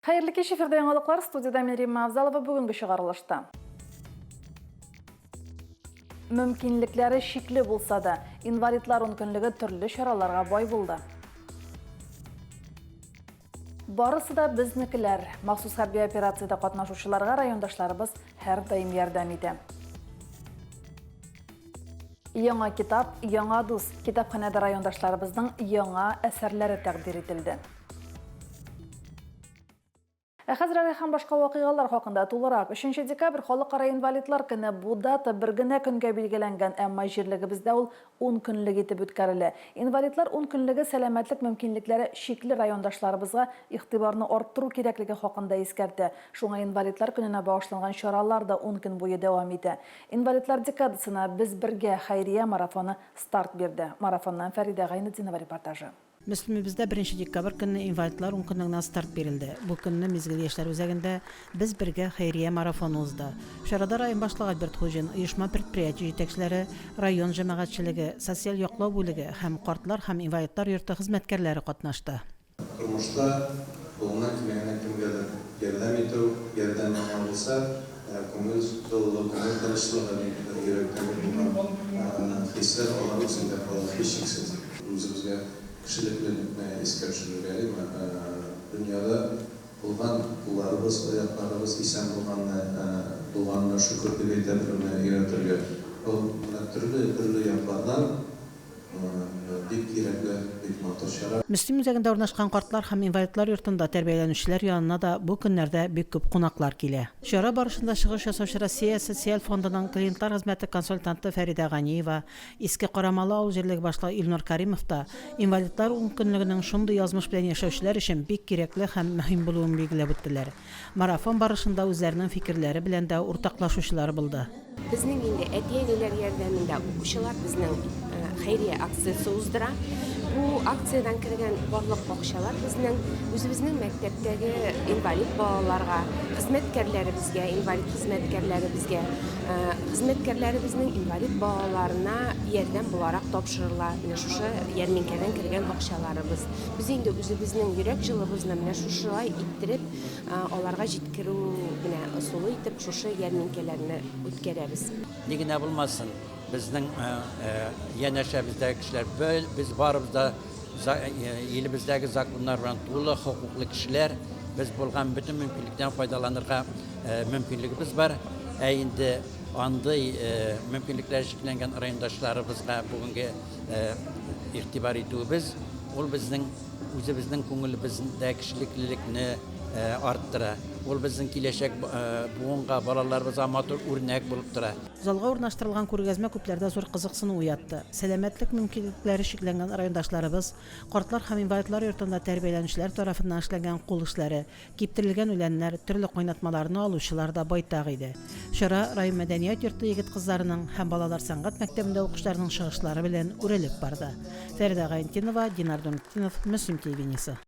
Хәерле кич, эфирда яңалыклар, студиядә мин Римма Авзалова бүгенге чыгарылышта. Мөмкинлекләре чикле булса да, инвалидлар ункөнлеге төрле чараларга бай булды. Барысы да безнекеләр. Махсус хәрби операциядә катнашучыларга райондашларыбыз һәрдаим ярдәм итә. Яңа китап, яңа дус. Китапханәдә райондашларыбызның яңа әсәрләре тәкъдир ителде. Ә хәзер әле һәм башка вакыйгалар хакында тулырак. 3 декабрь Халыкара инвалидлар көне. Бу дата бер генә көнгә билгеләнгән, әмма җирлегебездә ул ун көнлек итеп үткәрелә. Инвалидлар ун көнлеге сәламәтлек мөмкинлекләре чикле райондашларыбызга игътибарны арттыру кирәклеге хакында искәртә. Шуңа инвалидлар көненә багышланган чаралар да ун көн буе дәвам итә. Инвалидлар декадасына Без бергә хәйрия марафоны старт бирде. Марафоннан Фәридә Гайнетдинова репортажы. Мөслимебездә беренче декабрь көнне инвалидлар ункөнлегенә старт бирелде. Бу көнне Мизгел яшьләр үзәгендә Без бергә хәйрия марафоны узды. Чарада район башлыгы Альберт Хуҗин, оешма-предприятие җитәкчеләре, район җәмәгатьчелеге, социаль яклау бүлеге һәм картлар һәм инвалидлар йорты хезмәткәрләре катнашты. Тормышта кулыңнан килгәнне кемгәдер ярдәм итү, ярдәм аңа булса, күңел җылылыгы, күңел тынычлыгы, ниндидер йөрәктәге булган хисләр алар үзеңдә кала, һичшиксез. Үзебезгә кешелеклелекне искә төшерергә, әйеме? Дөньяда булган кулларыбыз, аякларыбыз исән булганны, булганына шөкер дип әйтә белүне өйрәтергә. Ул менә төрле, төрле яклардан Бик кирәкле, бик матур чара. Мөслим үзәгендә урнашкан картлар һәм инвалидлар йортында тәрбияләнүчеләр янына да бу көннәрдә бик күп кунаклар килә. Чара барышында чыгыш ясаучы Россия Социаль фондының клиентлар хезмәте консультанты Фәридә Ганиева, Иске Карамалы авыл җирлеге башлыгы Илнур Кәримов та инвалидлар ункөнлегенең шундый язмыш белән яшәүчеләр өчен бик кирәкле һәм мөһим булуын билгеләп үттеләр. Марафон барышында үзләренең фикерләре белән дә уртаклашучылар булды. Безнең инде әти-әниләр ярдәмендә укучылар безнең хәйрия акциясе уздыра. Бу акциядән кергән барлык акчалар безнең үзебезнең мәктәптәге инвалид балаларга, хезмәткәрләребезгә, инвалид хезмәткәрләребезгә, хезмәткәрләребезнең инвалид балаларына ярдәм буларак тапшырыла. Менә шушы ярминкәдән кергән акчаларыбыз. Без инде үзебезнең йөрәк җылыбызны менә шушылай иттереп аларга җиткерү менә ысулы итеп шушы ярминкәләрне үткәрәбез. Ни генә булмасын, безнең янәшәбездәге кешеләр, без барыбыз да илебездәге законнар белән тулы хокуклы кешеләр, без булган бөтен мөмкинлектән файдаланырга мөмкинлегебез бар. Ә инде андый мөмкинлекләре чикләнгән райондашларыбызга бүгенге игътибар итүебез, ул безнең үзебезнең күңелебездә кешелеклелекне арттыра. Ул безнең киләчәк буынга, балаларыбызга матур үрнәк булып тора. Залга урнаштырылган күргәзмә күпләрдә зур кызыксыну уятты. Сәламәтлек мөмкинлекләре чикләнгән райондашларыбыз, картлар һәм инвалидлар йортында тәрбияләнүчеләр тарафыннан эшләнгән кул эшләре, Киптерелгән үләннәр, төрле кайнатмаларны алучылар да байтак иде. Чара район мәдәният йорты егет-кызларының һәм балалар сәнгать мәктәбендә укучыларның чыгышлары белән үрелеп барды. Фәридә Гайнтинова, Динар Дунтдинов, Мөслим телевидениесе.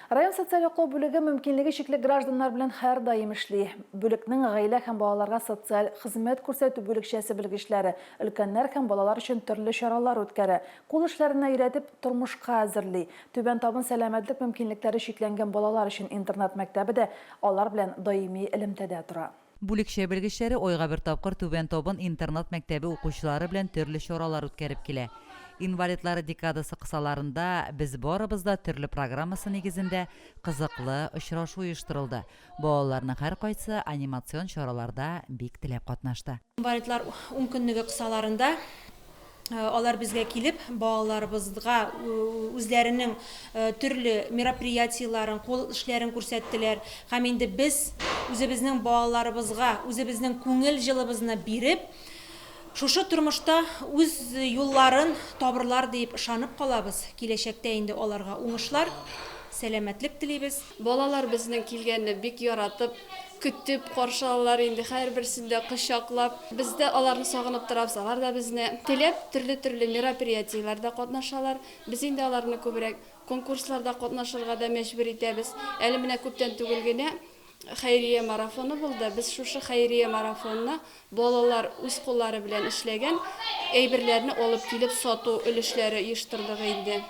Район социаль яклау бүлеге мөмкинлеге чикле гражданнар белән һәрдаим эшли. Бүлекнең гаилә һәм балаларга социаль хезмәт күрсәтү бүлекчәсе белгечләре өлкәннәр һәм балалар өчен төрле чаралар үткәрә, кул эшләренә өйрәтеп, тормышка әзерли. Түбән Табын сәламәтлек мөмкинлекләре чикләнгән балалар өчен интернат-мәктәбе дә алар белән даими элемтәдә тора. Бүлекчә белгечләре айга бер тапкыр Түбән Табын интернат-мәктәбе укучылары белән төрле чаралар үткәреп килә. Инвалидлар декадасы кысаларында Без барыбыз да төрле программасы нигезендә кызыклы очрашу оештырылды. Балаларның һәркайсы анимацион чараларда бик теләп катнашты. Инвалидлар ункөнлеге кысаларында Алар безгә килеп, балаларыбызга үзләренең төрле мероприятиеләрен, кул эшләрен күрсәттеләр. Һәм инде без үзебезнең балаларыбызга үзебезнең күңел җылыбызны биреп, шушы тормышта үз юлларын табырлар диеп ышанып калабыз. Киләчәктә инде аларга уңышлар, сәламәтлек телибез. Балалар безнең килгәнне бик яратып, көтеп каршы алалар инде, һәрберсен дә кочаклап. Без дә аларны сагынып торабыз, алар да безне. Теләп төрле-төрле мероприятиеләрдә катнашалар. Без инде аларны күбрәк конкурсларда катнашырга да мәҗбүр итәбез. Әле менә күптән түгел генә хәйрия марафоны булды. Без шушы хәйрия марафонына балалар үз куллары белән эшләгән әйберләрне алып килеп сату өлешләре оештырдык инде.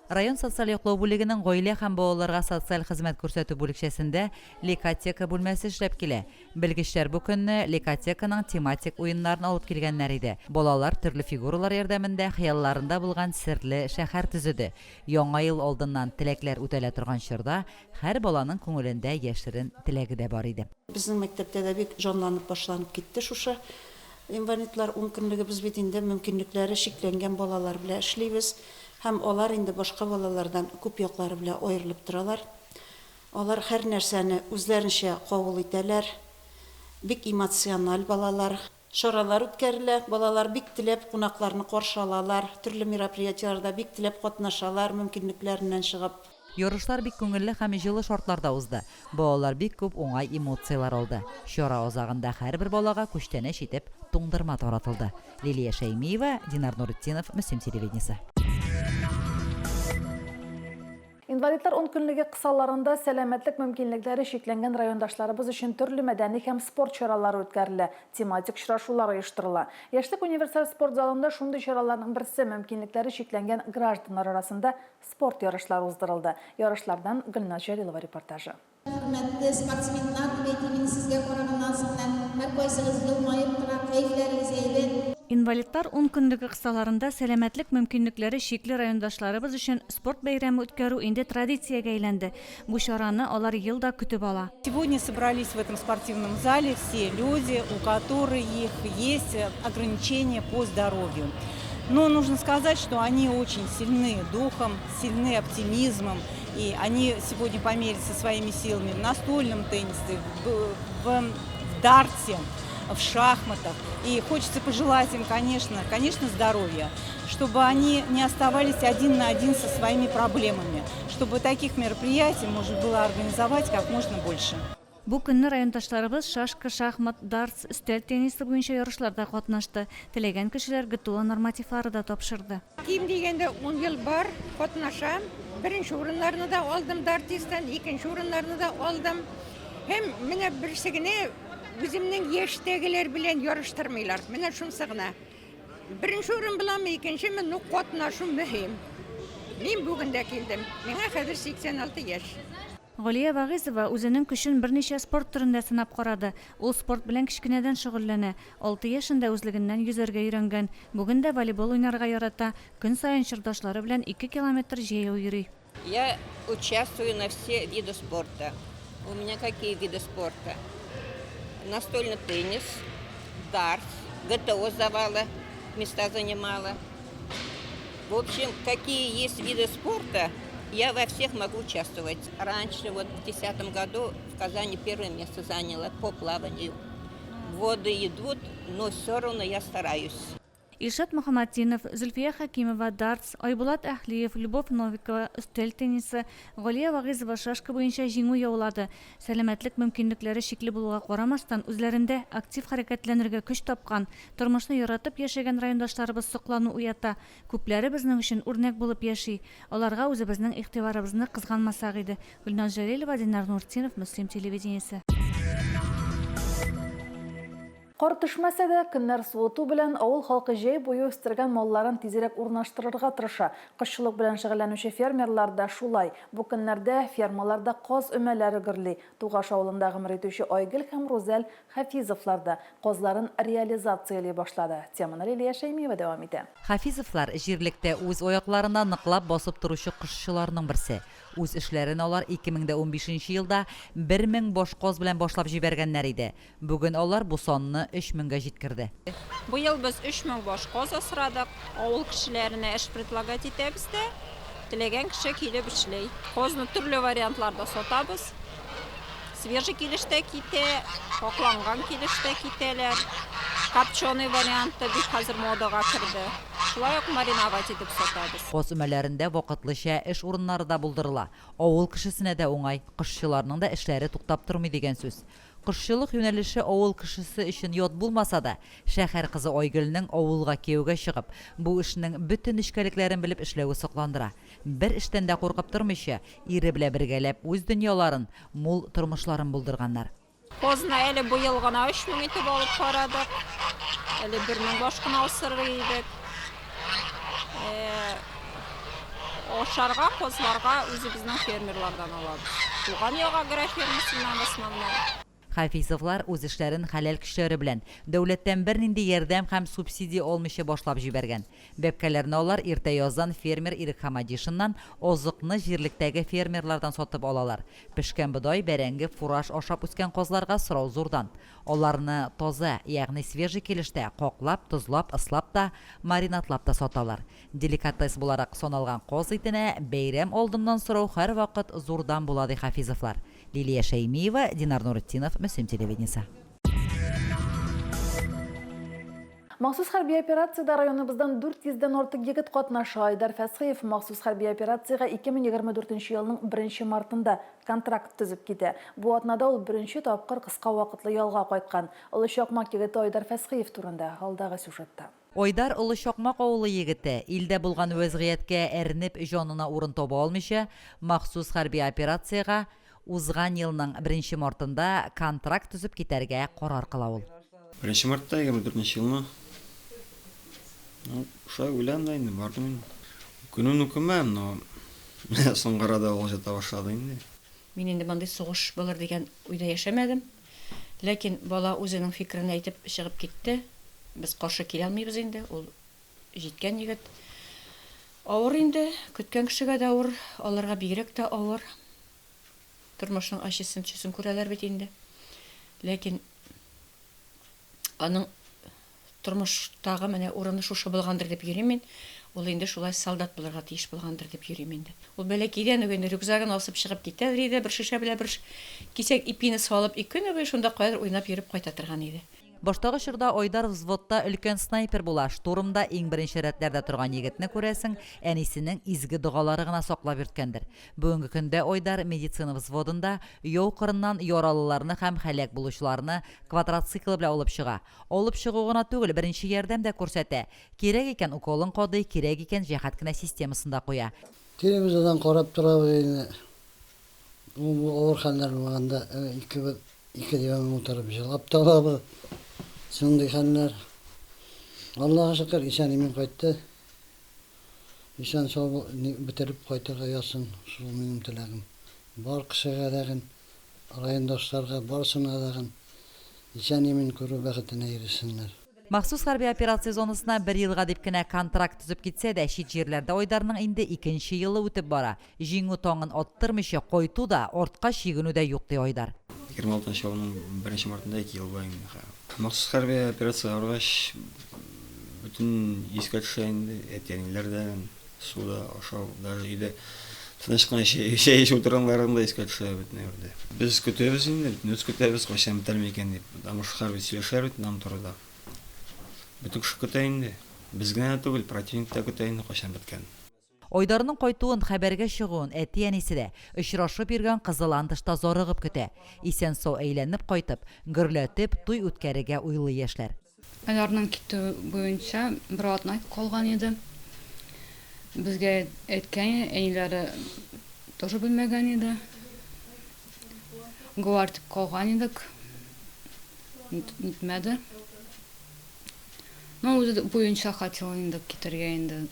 Район социаль яклау бүлегенең гаилә һәм балаларга социаль хезмәт күрсәтү бүлекчәсендә Лекотека бүлмәсе эшләп килә. Белгечләр бу көнне Лекотеканың тематик уеннарын алып килгәннәр иде. Балалар төрле фигуралар ярдәмендә хыялларында булган серле шәһәр төзеде. Яңа ел алдыннан теләкләр үтәлә торган чорда һәр баланың күңелендә яшерен теләге дә бар иде. Безнең мәктәптә дә бик җанланып башланып китте шушы инвалидлар ункөнлеге. Без бит инде мөмкинлекләре чикләнгән балалар белән эшлибез һәм алар инде башка балалардан күп яклары белән аерылып торалар. Алар һәр нәрсәне үзләренчә кабул итәләр, бик эмоциональ балалар. Чаралар үткәрелә, балалар бик теләп кунакларны каршы алалар, төрле мероприятиеләрдә бик теләп катнашалар, мөмкинлекләреннән чыгып. Ярышлар бик күңелле һәм җылы шартларда узды. Балалар бик күп уңай эмоцияләр алды. Чара азагында һәрбер балага күчтәнәч итеп туңдырма таратылды. Лилия Шәймиева, Динар Нуретдинов, Мөслим телевидениесе. Инвалидлар ункөнлеге кысаларында сәламәтлек мөмкинлекләре чикләнгән райондашларыбыз өчен төрле мәдәни һәм спорт чаралары үткәрелә, тематик очрашулар оештырыла. Яшьлек универсаль спорт залында шундый чараларның берсе, мөмкинлекләре чикләнгән гражданнар арасында спорт ярышлары уздырылды. Ярышлардан Гөлназ Җәлилова репортажы. Хөрмәтле спортсменнар, дип әйтим инде сезгә караганнан соң менә һәркайсыгыз елмаеп тора, кәефләрегез әйбәт. Инвалидлар ункөнлеге кысаларында сәламәтлек мөмкинлекләре чикле райондашларыбыз өчен спорт бәйрәме үткәрү инде традициягә әйләнде. Бу чараны алар ел да көтеп ала. Сегодня собрались в этом спортивном зале все люди, у которых есть ограничения по здоровью. Но нужно сказать, что они очень сильны духом, сильны оптимизмом. И они сегодня померятся своими силами в настольном теннисе, в, в, в дарте, в шахматах. И хочется пожелать им, конечно, конечно, здоровья, чтобы они не оставались один на один со своими проблемами, чтобы таких мероприятий можно было организовать как можно больше. Бу көнне райондашларыбыз шашка, шахмат, дартс, өстәл теннисы буенча ярышларда катнашты. Теләгән кешеләр ГТО нормативлары да тапшырды. Ким дигәндә 10 ел бар, катнашам. Беренче урыннарны да алдым дартистан, икенче урыннарны да алдым. Һәм менә берсе генә үземнең яшьтәгеләр белән ярыштырмыйлар. Менә шунысы гына. Беренче урын буламы, икенчеме, ну катнашу мөһим. Мин бүген дә килдем. Миңа хәзер 86 яшь. Галия Вагыйзова үзенең көчен берничә спорт төрендә сынап карады. Ул спорт белән кечкенәдән шөгыльләнә. Алты яшендә үзлегеннән йөзәргә өйрәнгән. Бүген дә волейбол уйнарга ярата. Көн саен чордашлары белән ике километр җәяү йөри. Я участвую на все виды спорта. У меня какие виды спорта? Настольный теннис, дартс, ГТО сдавала, места занимала. В общем, какие есть виды спорта, я во всех могу участвовать. Раньше, вот в 2010 году, в Казани первое место заняла по плаванию. Годы идут, но все равно я стараюсь. Илшат Мөхәммәтдинов, Зөлфия Хәкимова, дартс, Айбулат Әһлиев, Любовь Новикова, өстәл теннисы, Галия Вагыйзова шашка буенча җиңү яулады. Сәламәтлек мөмкинлекләре чикле булуга карамастан, үзләрендә актив хәрәкәтләнергә көч тапкан, тормышны яратып яшәгән райондашларыбыз соклану уята. Күпләре безнең өчен үрнәк булып яши. Аларга үзебезнең игътибарыбызны кызганмасак иде. Гөлназ Җәлилова, Динар Нуртдинов, Мөслим телевидениесе. Кар төшмәсә дә, көннәр суыту белән авыл халкы җәй буе үстергән малларын тизрәк урнаштырырга тырыша. Кошчылык белән шөгыльләнүче фермерлар да шулай. Бу көннәрдә фермаларда каз өмәләре гөрли. Тугаш авылында гомер итүче Айгөл һәм Рузәл Хафизовлар да казларын реализацияли башлады. Теманы Лилия Шәймиева дәвам итә. Хафизовлар, җирлектә үз аякларына ныклап басып торучы кошчыларның берсе. Үз эшләрен алар 2015 нче елда 1000 баш каз белән башлап җибәргәннәр иде. Бүген алар бу санны өч меңгә җиткерде. Быел без 3000 баш каз асрадык. Авыл кешеләренә эш предлагать итәбез дә, теләгән кеше килеп эшли. Казны төрле вариантларда сатабыз. Свежий килеш тә китә, какланган килеш тә китәләр. Копченый вариант та бик хәзер модага керде. Шулай ук мариновать итеп сатабыз. Каз өмәләрендә вакытлыча эш урыннары да булдырыла. Авыл кешесенә дә уңай, кошчыларның да эшләре туктап тормый дигән сүз. Кошчылык юнәлеше авыл кешесе өчен ят булмаса да, шәһәр кызы Айгөлнең авылга кияүгә чыгып, бу эшнең бөтен нечкәлекләрен белеп эшләве сокландыра. Бер эштән дә куркып тормыйча, ире белән бергәләп үз дөньяларын, мул тормышларын булдырганнар. Казны әле быел гына 3000 итеп алып карадык. Әле 1000 баш кына асырый идек. Ашарга казларга үзебезнең фермерлардан алабыз. Туган як агрофирмасыннан в основном. Хафизовлар үз эшләрен хәләл көчләре белән, дәүләттән бернинди ярдәм һәм субсидия алмыйча башлап җибәргән. Бәбкәләрне алар иртә яздан фермер Ирек Хамадишиннан, азыкны җирлектәге фермерлардан сатып алалар. Пешкән бодай, бәрәңге, фураж ашап үскән казларга сорау зурдан. Аларны таза, ягъни свежий килештә, каклап, тозлап, ыслап та, маринадлап та саталар. Деликатес буларак саналган каз итенә бәйрәм алдыннан сорау һәрвакыт зурдан була, ди Хафизовлар. Лилия Шәймиева, Динар Нуретдинов, Мөслим телевидениесе. Махсус хәрби операциядә районыбыздан 400 дән артык егет катнаша. Айдар Фәсхиев махсус хәрби операциягә 2024 елның беренче мартында контракт төзеп китә. Бу атнада ул беренче тапкыр кыска вакытлы ялга кайткан. Олы Чакмак егете Айдар Фәсхиев турында, алдагы сюжетта. Айдар Олы Чакмак авылы егете, илдә булган вәзгыятькә әрнеп җанына урын таба алмыйча, махсус хәрби операциягә узган елның беренче мартында контракт төзеп китәргә карар кыла ул. Беренче мартта, 24 нче елны. Ну, шулай уйландым да инде, бардым инде. Үкенүен үкенмәдем, но соңгы арада ул җата башлады инде. Мин инде мондый сугыш булыр дигән уйда яшәмәдем. Ләкин бала үзенең фикерен әйтеп чыгып китте. Без каршы килә алмыйбыз инде, ул җиткән егет. Авыр инде, көткән кешегә дә авыр, аларга бигрәк тә авыр. Тормышның ачысын-төчесен күрәләр бит инде. Ләкин аның Тормыштагы менә урыны шушы булгандыр дип йөрим мин. Ул инде шулай солдат булырга тиеш булгандыр дип йөрим инде. Ул бәләкәйдән үк инде рюкзагын асып чыгып китәдер иде, бер шешә белән бер кисәк ипине салып, и көне буе шунда каядыр уйнап йөреп кайта торган иде. Баштагы чорда Айдар взводта өлкән снайпер була, штурмда иң беренче рәтләрдә торган егетне, күрәсең, әнисенең изге догалары гына саклап йөрткәндер. Бүгенге көндә Айдар медицина взводында яу кырыннан яралыларны һәм һәлак булучыларны квадроциклы белән алып чыга. Алып чыгу гына түгел, беренче ярдәм дә күрсәтә. Кирәк икән, уколын кадый, кирәк икән, җәһәт кенә системасын да куя. Телевизордан карап торабыз инде. Ул-бу авыр хәлләр булганда, икебез ике диванга утырып җылап та алабыз. Шундый хәлләр. Аллага шөкер, исән-имин кайтты. Исән-сау бетереп кайтырга язсын, шул минем теләгем. Бар кешегә дә Райондашларга барысына дагын исән-имин күрү бәхетенә ирешсеннәр. Махсус хәрби операция зонасына бер елга дип кенә контракт төзеп китсә дә, чит җирләрдә Айдарның инде икенче елы үтеп бара. Җиңү таңын аттырмыйча кайту да, артка чигенү дә юк, ди Айдар. 26 нчы елның беренче мартында ике ел була инде хәзер. Махсус хәрби операциягә баргач, бөтен искә төшә инде, әти-әниләр дә, Су да, ашау, даже өйдә тыныч кына чәй чәй эчеп утырганнарың да искә төшә бит нәүрдә. Без көтәбез инде, бөтенебез көтәбез, кайчан бетәр микән дип. Потому что хәзер бит сөйләшәләр бит нам турыда. Бөтен кеше көтә инде. Без генә дә түгел, противник та көтә инде кайчан беткәнен. Айдарның кайтуын, хәбәргә чыгуын әти-әнисе дә, очрашып йөргән кызы Ландыш та зарыгып көтә. Исән-сау әйләнеп кайтып, гөрләтеп туй үткәрергә уйлый яшьләр. Аларның китүе буенча бер атна калган иде. Безгә әйткән иде, әниләре тоже белмәгән иде. Говорить итеп калган идек. Нитмәде. Ну, үзе буенча хотел инде китәргә инде.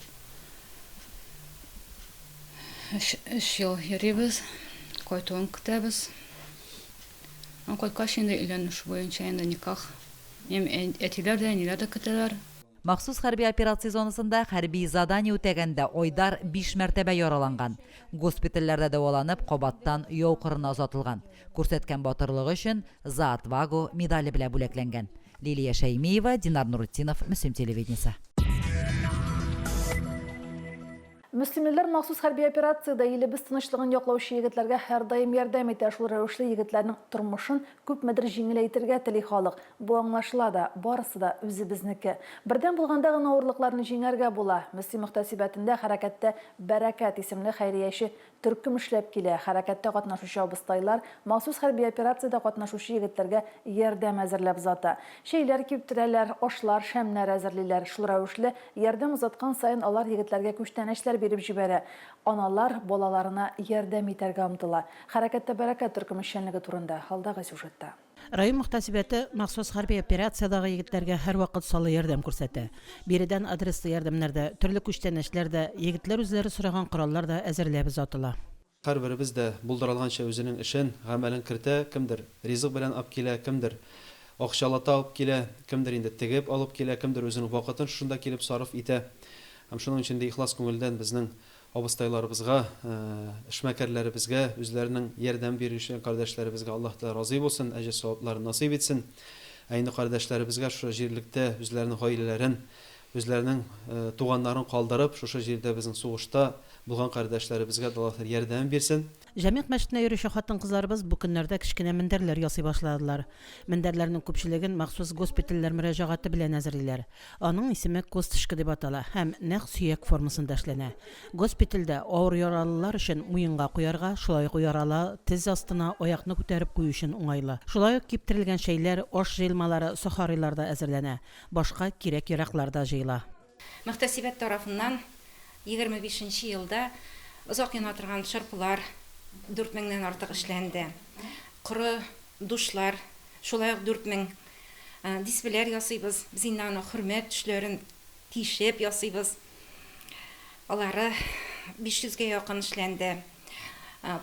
Өч ел йөрибез, кайтуын көтәбез. Кайткач инде өйләнешү буенча инде никах. Минем әтиләр дә, әниләр дә көтәләр. Махсус хәрби операция зонасында хәрби задание үтәгәндә Айдар биш мәртәбә яраланган. Госпитальләрдә дәваланып, кабаттан яу кырына озатылган. Күрсәткән батырлыгы өчен За отвагу медале белән бүләкләнгән. Лилия Шәймиева, Динар Нуретдинов, Мөслим телевидениесе. Мөслимлеләр махсус хәрби операциядә илебез тынычлыгын яклаучы егетләргә һәрдаим ярдәм итә. Шул рәвешле егетләрнең тормышын күпмедер җиңеләйтергә тели халык. Бу аңлашыла да, барысы да үзебезнеке. Бердәм булганда гына авырлыкларны җиңәргә була. Мөслим мөхтәсибәтендә Хәрәкәттә бәрәкәт исемле хәйрияче төркем эшләп килә. Хәрәкәттә катнашучы абыстайлар махсус хәрби операциядә катнашучы егетләргә ярдәм әзерләп озата. Чәйләр киптерәләр, ашлар, шәмнәр әзерлиләр. Шул рәвешле, ярдәм озаткан саен алар егетләргә күчтәнәчләр биреп җибәрә. Аналар балаларына ярдәм итәргә омтыла. Хәрәкәттә бәрәкәт төркем эшчәнлеге турында, алдагы сюжетта. Район мөхтәсибәте махсус хәрби операциядәге егетләргә һәрвакыт саллы ярдәм күрсәтә. Биредән адреслы ярдәмнәр дә, төрле күчтәнәчләр дә, егетләр үзләре сораган кораллар да әзерләп озатыла. Һәрберебез дә булдыралганча үзенең эшен, гамәлен кертә, кемдер ризык белән ап килә, кемдер акчалата алып килә, кемдер инде тегеп алып килә, кемдер үзенең вакытын шушында килеп сарыф итә. Һәм шуның өчен дә ихлас күңелдән безнең абыстайларыбызга, эшмәкәрләребезгә, үзләренең ярдәм бирүче кардәшләребезгә Аллаһ Тәгалә разый булсын, әҗер-савапларын насыйп итсен. Ә инде кардәшләребезгә шушы җирлектә үзләренең гаиләләрен, үзләренең туганнарын калдырып, шушы җирдә безнең сугышта булган кардәшләребезгә дә Аллаһ Тәгалә ярдәмен бирсен. Җәмигъ мәчетенә йөрүче хатын-кызларыбыз бу көннәрдә кечкенә мендәрләр ясый башладылар. Мендәрләрнең күпчелеген махсус госпитальләр мөрәҗәгате белән әзерлиләр. Аның исеме косточка дип атала һәм нәкъ сөяк формасында эшләнә. Госпитальдә авыр яралылар өчен муенга куярга, шулай ук яралы тез астына аякны күтәреп кую өчен уңайлы. Шулай ук киптерелгән чәйләр, аш җыелмалары, сохарилар да әзерләнә. Башка кирәк-яраклар да җыела. Мөхтәсибәт тарафыннан 25 нче елда озак яна торган шырпылар 4 меңнән артык эшләнде. Коры душлар, шулай ук 4000. Дисбеләр ясыйбыз. Без инде аны хөрмәт төшләрен тишеп ясыйбыз. Алары 500 гә якын эшләнде.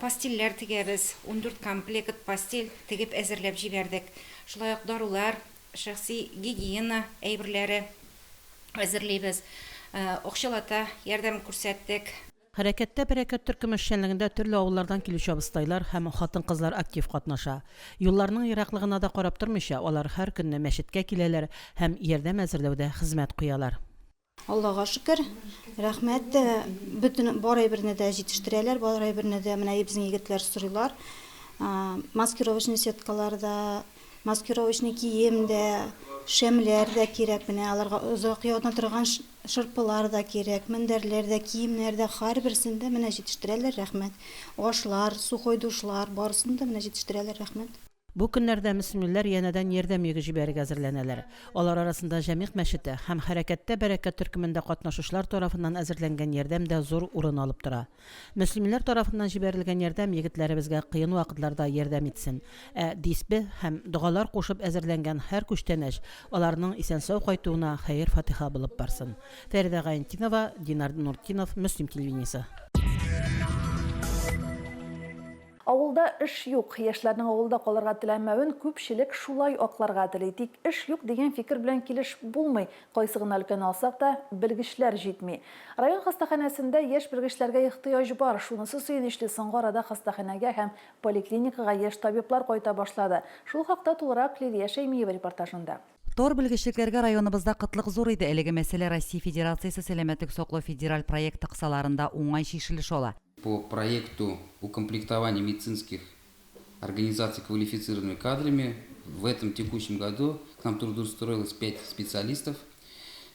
Постельләр тегәбез. 14 комплект постель тегеп әзерләп җибәрдек. Шулай ук дарулар, шәхси гигиена әйберләре әзерлибез. Акчалата ярдәм күрсәттек. Хәрәкәттә бәрәкәт төркеме эшчәнлегендә төрле авыллардан килүче абыстайлар һәм хатын-кызлар актив катнаша. Юлларның ераклыгына да карап тормыйча, алар һәр көнне мәчеткә киләләр һәм ярдәм әзерләүдә хезмәт куялар. Аллага шөкер, рәхмәт, бөтен бар әйберне дә җитештерәләр, бар әйберне дә менә безнең егетләр сорыйлар. Маскировочный сеткалар да, маскировочный кием дә, шәмләр дә кирәк менә аларга озак яна торган шырпылар да кирәк, мендәрләр дә, киемнәр дә, һәрберсен дә менә җитештерәләр, рәхмәт. Ашлар, сухой душлар, барысын да менә җитештерәләр, рәхмәт. Бу көннәрдә мөслимлеләр янәдән ярдәм йөге җибәрергә әзерләнәләр. Алар арасында Җәмигъ мәчете һәм Хәрәкәттә бәрәкәт төркемендә катнашучылар тарафыннан әзерләнгән ярдәм дә зур урын алып тора. Мөслимлеләр тарафыннан җибәрелгән ярдәм егетләребезгә кыен вакытларда ярдәм итсен. Ә дисбе һәм догалар кушып әзерләнгән һәр күчтәнәч аларның исән-сау кайтуына хәер-фатиха булып барсын. Фәридә Гаентинова, Динар Нуртдинов, Мөслим телевидениесе. Авылда эш юк. Яшьләрнең авылда калырга теләмәвен күпчелек шулай акларга тели. Тик эш юк дигән фикер белән килешеп булмый. Кайсы гына өлкәне алсак та, белгечләр җитми. Район хастаханәсендә яшь белгечләргә ихтыяҗ бар. Шунысы сөенечле, соңгы арада хастаханәгә һәм поликлиникага яшь табиблар кайта башлады. Шул хакта тулырак Лилия Шәймиева репортажында. Тор белгечлекләргә районыбызда кытлык зур иде. Әлеге мәсьәлә Россия Федерациясе Сәламәтлек саклау федераль проекты кысаларында уңай чишелеш ала. По проекту укомплектования медицинских организаций квалифицированными кадрами в этом текущем году к нам трудоустроилось 5 специалистов.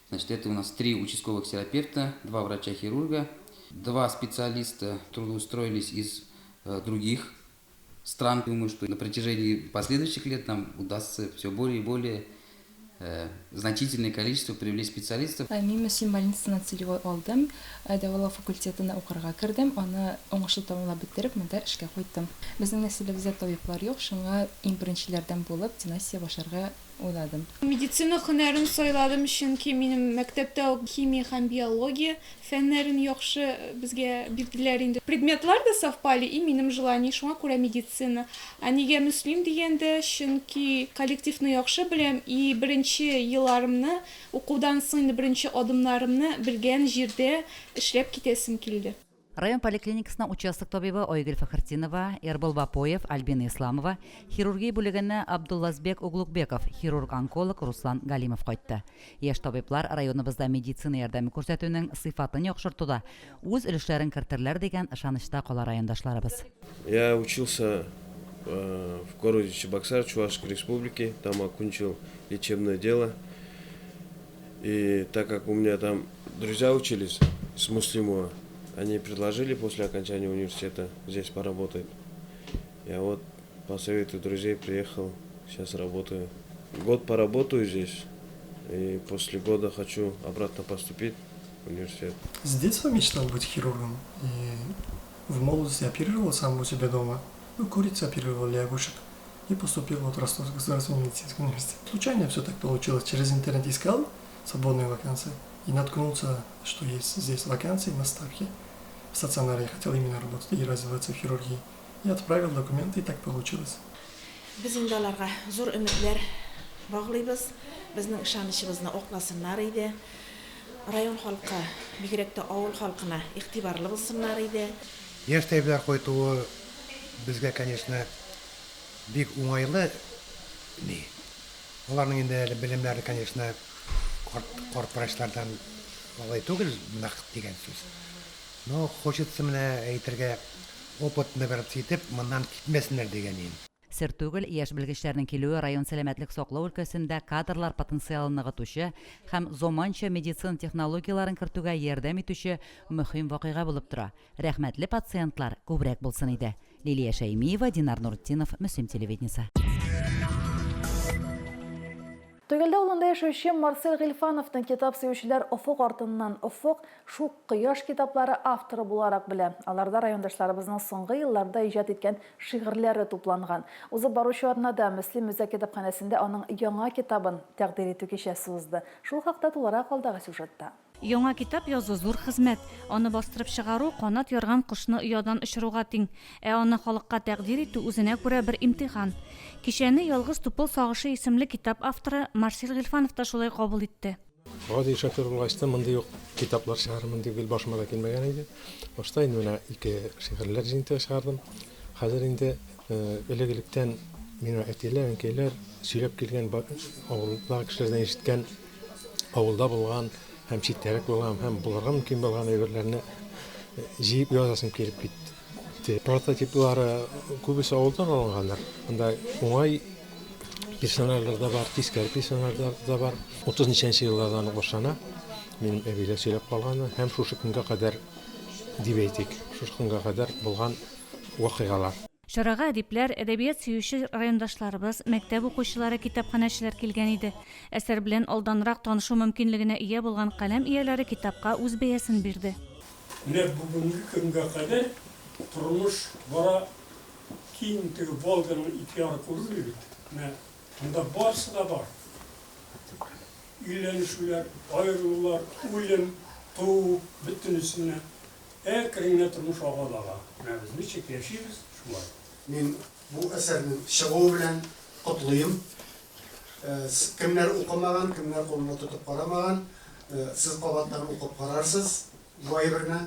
Значит, это у нас 3 участковых терапевта, 2 врача-хирурга, 2 специалиста трудоустроились из других стран. Думаю, что на протяжении последующих лет нам удастся все более и более значительное количество привлечь специалистов. Мин Мөслим больницасына целевой алдым, дәвалау факультетына укырга кердем, аны уңышлы тәмамлап бетереп, монда эшкә кайттым. Безнең нәселебездә табиблар юк, шуңа иң беренчеләрдән булып династия башларга уйладым. Медицина һөнәрен сайладым, чөнки минем мәктәптә үк химия һәм биология фәннәрен яхшы безгә бирделәр инде. Предметлар да совпали и минем желание, шуңа күрә медицина. Ә нигә Мөслим дигәндә, чөнки коллективны яхшы беләм и беренче елларымны, укудан соң инде беренче адымнарымны белгән җирдә эшләп китәсем килде. Район поликлиникасына участок табибы Айгөл Фәхретдинова, Эрбол Бапоев, Альбина Исламова, хирургия бүлегенә Абдуллазбек Углукбеков, хирург-онколог Руслан Галимов кайтты. Яшь табиблар районыбызда медицина ярдәме күрсәтүнең сыйфатын яхшыртуда үз өлешләрен кертерләр дигән ышанычта кала райондашларыбыз. Я учился в городе Чебоксар Чувашской Республики, там окончил лечебное дело. И так как у меня там друзья учились с Муслимова, они предложили после окончания университета здесь поработать. Я вот по совету друзей приехал, сейчас работаю. Год поработаю здесь, и после года хочу обратно поступить в университет. С детства мечтал быть хирургом. И в молодости оперировал сам у себя дома. Ну, куриц оперировал, лягушек. И поступил вот в Ростовский государственный медицинский университет. Случайно все так получилось. Через интернет искал свободные вакансии и наткнулся, что есть здесь вакансии на ставке. В стационаре я хотел именно работать и развиваться в хирургии. И отправил документы, и так получилось. Без инде аларга зур өметләр баглыйбыз. Безнең ышанычыбызны акласыннар иде. Район халкы, бигрәк тә авыл халкына игътибарлы булсыннар иде. Яшь табиблар кайтуы безгә, конечно, бик уңайлы ни. Аларның инде әле белемнәре, конечно, карт, карт врачлардан алай түгел, нык дигән сүз. Но хочется менә әйтергә, опыт набираться итеп, моннан китмәсеннәр дигән идем. Сер түгел, яшь белгечләрнең килүе район сәламәтлек саклау өлкәсендә кадрлар потенциалын ныгытучы һәм заманча медицина технологияләрен кертүгә ярдәм итүче мөһим вакыйга булып тора. Рәхмәтле пациентлар күбрәк булсын иде. Лилия Шәймиева, Динар Нуртдинов, Мөслим телевидениесе. Төгәлдә авылында яшәүче Марсель Гыйльфановны китап сөючеләр Офык артыннан офык, Шук кояш китаплары авторы буларак белә. Аларда райондашларыбызның соңгы елларда иҗат иткән шигырьләре тупланган. Узып баручы атнада Мөслим үзәк китапханәсендә аның яңа китабын тәкъдир итү кичәсе узды. Шул хакта тулырак алдагы сюжетта. Яңа китап язу зур хезмәт. Аны бастырып чыгару канат ярган кошны оядан очыруга тиң. Ә аны халыкка тәкъдир итү үзенә күрә бер имтихан. Кичәне Ялгыз тупыл сагышы исемле китап авторы Марсель Гыйльфанов та шулай кабул итте. Гади шофер булгач та, мондый ук китаплар чыгарырмын дип гел башыма да килмәгән иде. Башта инде менә ике шигырьләр җыентыгы чыгардым. Хәзер инде элек-электән миңа әтиләр, әнкәйләр сөйләп килгән, авылдагы кешеләрдән ишеткән авылда булган һәм читтәрәк булган һәм булырга мөмкин булган әйберләрне җыеп язасым килеп китте. Прототиплары күбесе авылдан алынганнар. Анда уңай персонажлар да бар, тискәре персонажлар да бар. 30 ничәнче еллардан ук башлана. Минем әбиләр сөйләп калганы һәм шушы көнгә кадәр дип әйтик, шушы көнгә кадәр булган вакыйгалар. Чарага әдипләр, әдәбият сөюче райондашларыбыз, мәктәп укучылары, китапханәчеләр килгән иде. Әсәр белән алданрак танышу мөмкинлегенә ия булган каләм ияләре китапка үз бәясен бирде. Менә бүгенге көнгә кадәр тормыш бара киң, теге Волганың ике яры күренми бит, менә анда барысы да бар. Өйләнешүләр, аерылулар, үлем, туу, бөтенесенә. Әкрен генә тормыш ага да ага. Менә без ничек яшибез, шулай. Мин бу әсәрнең чыгуы белән котлыйм. Кемнәр укымаган, кемнәр кулына тотып карамаган, сез кабаттан укып карарсыз бу әйберне.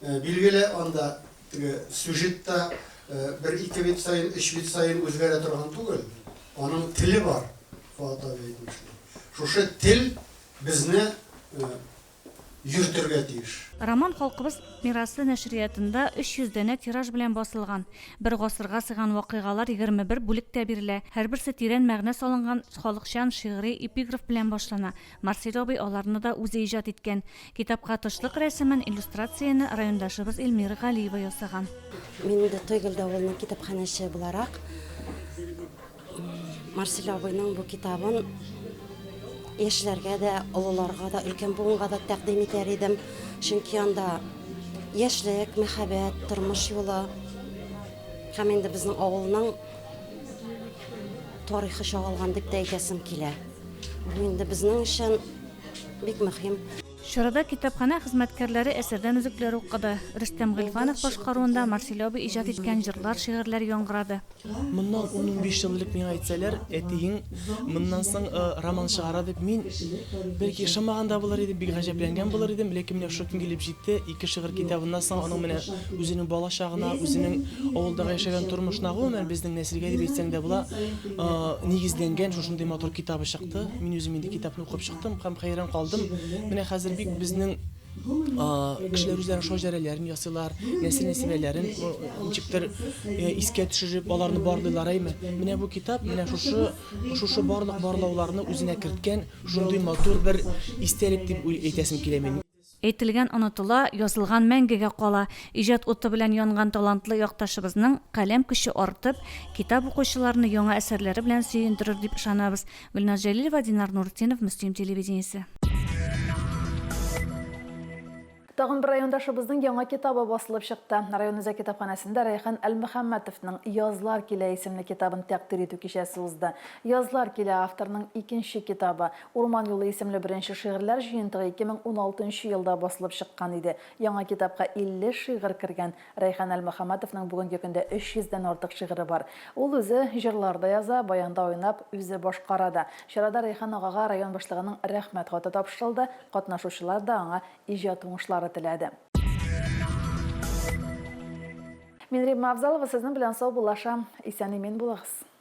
Билгеле, анда теге сюжет та бер-ике бит саен, өч бит саен үзгәрә торган түгел. Аның теле бар, Фоат абый әйтмешли. Шушы тел безне йөртергә тиеш. Роман Халкыбыз мирасы нәшриятында 300 данә тираж белән басылган. Бер гасырга сыйган вакыйгалар 21 бүлектә бирелә. Һәрберсе тирән мәгънә салынган халыкчан шигъри эпиграф белән башлана. Марсель абый аларны да үзе иҗат иткән. Китапка тышлык рәсемен, иллюстрацияне райондашыбыз Эльмира Галиева ясаган. Мин инде Тойгелде авылының китапханәче буларак, Марсель абыйның бу китабын яшьләргә дә, олыларга да, өлкән буынга да тәкъдим итәр идем. Чөнки анда яшьлек, мәхәббәт, тормыш юлы һәм инде безнең авылның тарихы чагылган дип тә әйтәсем килә. Бу инде безнең өчен бик мөһим. Чарада китапханә хезмәткәрләре әсәрдән өзекләр укыды. Рөстәм Гыйльфанов башкаруында Марсель абый иҗат иткән җырлар, шигырьләр яңгырады. Моннан ун-унбиш ел элек миңа әйтсәләр, әтиең моннан соң роман чыгара дип, мин, бәлки, ышанмаган да булыр идем, бик гаҗәпләнгән булыр идем. Ләкин менә шушы көн килеп җитте, ике шигырь китабыннан соң аның менә үзенең бала чагына, үзенең авылдагы яшәгән тормышына, гомумән, безнең нәселгә дип әйтсәң дә була, нигезләнгән шушындый матур китабы чыкты. Мин үзем инде китапны укып чыктым һәм хәйран калдым. Менә хәзер бик безнең Кешеләр үзләренең шаҗәрәләрен ясыйлар, нәсел-нәсибәләрен ничектер искә төшереп, аларны барлыйлар, әйме. Менә бу китап, менә шушы, шушы барлык барлауларны үзенә керткән шундый матур бер истәлек дип әйтәсем килә минем. Әйтелгән онытыла, язылган мәңгегә кала. Иҗат уты белән янган талантлы якташыбызның каләм көче артып, китап укучыларны яңа әсәрләре белән сөендерер дип ышанабыз. Гөлназ Җәлилова, Динар Нуртдинов, Мөслим телевидениесе. Тагын бер райондашыбызның яңа китабы басылып чыкты. Район үзәк китапханәсендә Рәйхан Әлмөхәммәтовның Язлар килә исемле китабын тәкъдир итү кичәсе узды. Язлар килә авторның икенче китабы. Урман юлы исемле беренче шигырьләр җыентыгы 2016 нчы елда басылып чыккан иде. Яңа китапка 50 шигырь кергән. Рәйхан Әлмөхәммәтовның бүгенге көндә 300 дән артык шигыре бар. Ул үзе җырлар да яза, баянда уйнап, үзе башкара да. Чарада Рәйхан агага район башлыгының Рәхмәт хаты тапшырылды, катнашучылар да аңа иҗат уңышлары теләде. Мин Римма Авзалова сезнең белән саубуллашам. Исән-имин булыгыз.